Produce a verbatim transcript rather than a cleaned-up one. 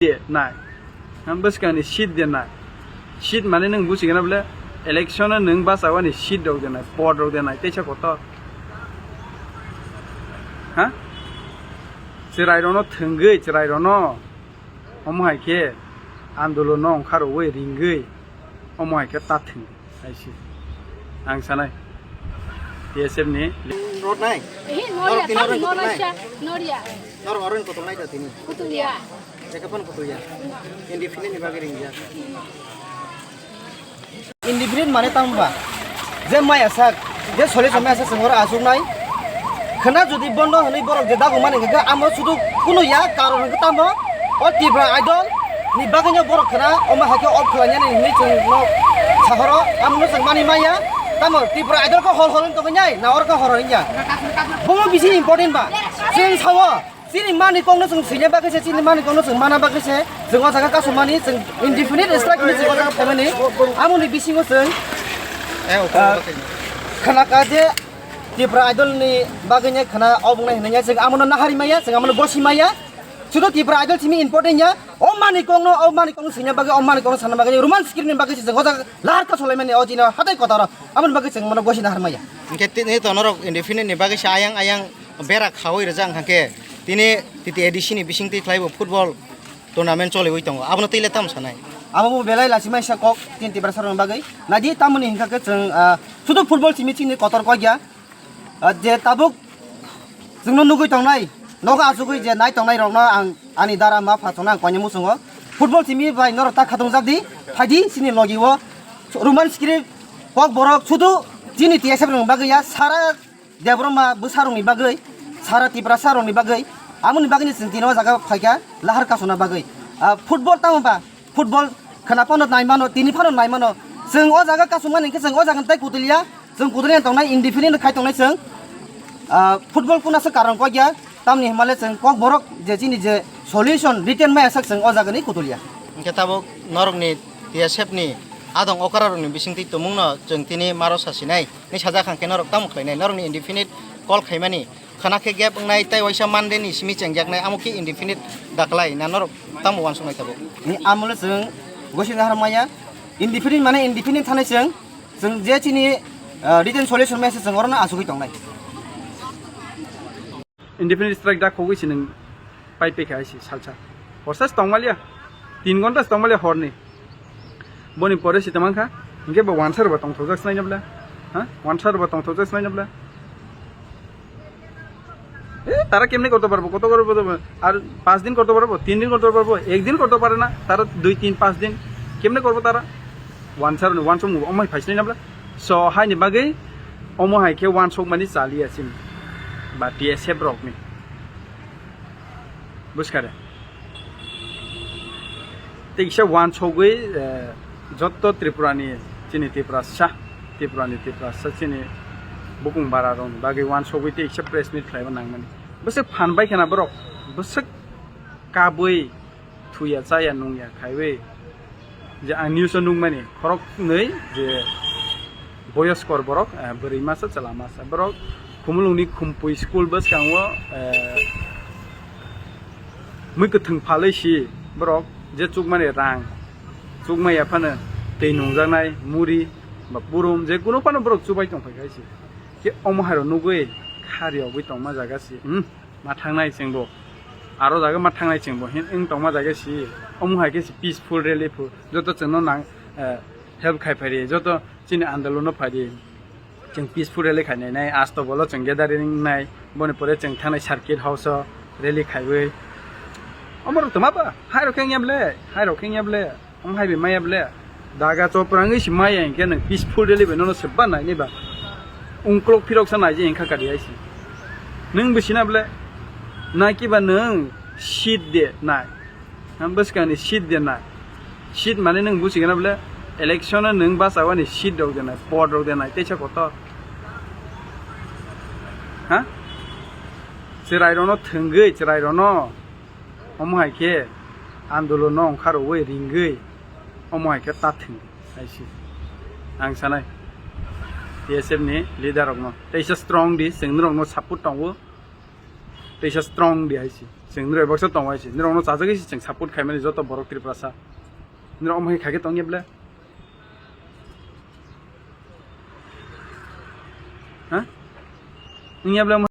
de nai. Ang bwskang ni seat de nai. Seat mane nwng buchigena bole election o nwng bachawani seat rok de nai, pod rok de nai, teisa kotor. Ha? Chwrai rokno thwngwi, chwrai rokno omo hai khe andolon no ongkha rwwi ringwi omo hai khe ta thwngwi. Hai se ang sanai T S F ni. Road nai? Eh, Noria, Norok tini oro tamo kutung nai? Noria. Norok oro ni kutung nai da tini? Kutung ya. Jaka pon kutung ya. Indefinite ni bagwi ring ya. Indefinite mane tamo ba? Je maya sak, je sole sole maya sak sengora asuk nai. Khna jodi bondo hwnwi borok je dago mani hwnkhe amo sudu kunu ya karon hwnkhe tamo o Tipra Idol ni bagwino borok khna omo hai khe off khlainani hwnwi chwng no sahoro, amo no chwng mani maya. Tamo Tipra Idol khe hol hol wng tongwi nai na oro khe hor hor wng ya? Bomo bisi important ba? Chwng sao chini mani kokno chwng swina bagwi se, chini mani kokno chwng mana bagwi se chwng o jaga kasumani, chwng indefinite strike hwnwi chwng o jaga phaimani. Amoni bisingo chwng, eh, ah, khna ka je Tipra Idol ni bagwi ne khna obwngnai hwnwi ya, chwng amono nahari maya, chwng amono gosi maya. Sudo Tipra Idol simi important ya. O mani kokno, o mani kokno swina bagwi, o mani kokno sana bagwi, Roman script ni bagwi se chwng o jaga lahar ka solaimani o jino hatai kotaro. Amoni bagwi chwng mono gosi nahar maya. Hwnkhe tini to norok indefinite ni bagwi se ayang ayang bera khawi rijak hwnkhe tini T T A D C ni bisingtwi khlaibo football tournament choliwi tongo, abono twi le tamo sanai? Abo bo belai lachimai sa kok tin Tiprasa rokni bagwi. Naidi tamoni hinkha khe chwng, ah, sudu football simi chini kotor kok ya. Ah, je tabuk chwngno nugwi tongnai, nogo achugwi je nai tongnai rokno ang ani dara ma pha chwngno ang koinwi muchungo. Football simi bai norok ta khatung jak di, phai di chini logi o. Roman script kok borok sudu chini T S F rokni bagwi ya, sara Debbarma bwsarokni bagwi, sara Tiprasarokni bagwi, amoni bagwino chwng tini o jaga phaikha lahar kasuna bagwi. Ah, football tamo ba? Football khna phano nai mano, tini phano nai mano. Chwng o jaga kasumani hwnkhe chwng o jaga tei kutuliya, chwng kutuliya tongnai, indefinite khai tongnai chwng. Ah, football kuna se karon kok ya, tamni hwnmale chwng kok borok je chini je solution written maya sak chwng o jaga ni kutuliya. Hwnkhe tabuk norokni T S F ni adong okra rokni bisingtwi tumungno chwng tini maro sasinai. Ni sajak hwnkhe norok tamo khlainai? Norokni indefinite call khaimani khna khe gap wngnai tei waisa Monday ni simi chengjaknai, amo khe indefinite da klai na norok tamo uansuknai tabuk? Ni amole chwng gosi nahar maya, indefinite mane indefinite thanai chwng, chwng je chini, ah, written solution maya se chwng orono achugwi tongnai. Indefinite strike da khogwi se nwng pai pekha hai se salsa. Horsa se tongmaliya, tin ghonta se tongmaliya horni. Boni pore se tongmangkha, hinkhe bo wansa rwba tongthokjak sinai nabla? Ha? Wansa rwba tongthokjak sinai nabla? Eh, tara kemne korto parbo, koto korbo, ar pas din korto parbo, tin din korto parbo, ek din korto pare na, tara dui, tin, pas din kemne korbo tara? Wansa rwni wansok mubo omai phaisinai nabla? So, haini bagwi omo hai khe wansokmani chaliya chini ba T S F rokni. Buskare. Tei kisa wansogwi, eh, jotto Tripurani, chini Tiprasa, Tripurani Tiprasa, chini bukung bara rokni bagwi wansogwi tei kisa press meet khlaiba nangmani. Bwswk phan bai khana borok, bwswk kabwi thuya chaya nungya khaiwi. Je ang news o nukmani khoroknwi je boyoskor borok, eh, bwrwi masa chwla masa borok Khumulwngni Khumpui school bwskango, eh, mui kwthwng phalwi si borok je chukmani rang chukmaya phano twi nungjaknai muri ba purum je kunu phano borok chubai tongphai khai si. Khe omo hairo nugwi khari ogwi tongma jaga si, hmm, ma thangnai chengbo. Aro jaga ma thangnai chengbo hin wng tongma jaga si. Omo hai khe si peaceful rally phu. Joto chwngno nang, eh, help khai phai ri. Joto chini andolon no phai ri. Chwng peaceful rally khai nai nai. Asto bolo chwng gathering nai. Boni pore chwng thangnai circuit house o rally khaiwi. Omo rok tongma ba? Hai rok khe wng ya ble? Hai rok khe wng ya ble? Ang hai bai maya ble? Daga choprangwi se maya hinkhe nwng peaceful rally bai nono se ba nai ni ba? Ungklok phirok sa nai je hinkha kadi hai se. Nwng bwsina ble? Nai kiba nwng seat de nai. Ang bwskang ni seat de nai. Seat mane nwng buchigena ble? Election o nwng bachawani seat rok de nai, pod rok de nai, teisa kotor. Ha? Chwrai rokno thwngwi, chwrai rokno. Omo hai khe andolon no ongkha rwwi ringwi omo hai khe ta thwng hai se ang sanai T S F ni leader rokno. Teisa strong di, chwng norokno support tongo, teisa strong di hai se. Chwng nirok baksa tongwai se, nirokno chajagwi se chwng support khaimani joto borok Tripurasa. Nirok omo hai khaikhe tongya ble? Ha? Wngya ble omo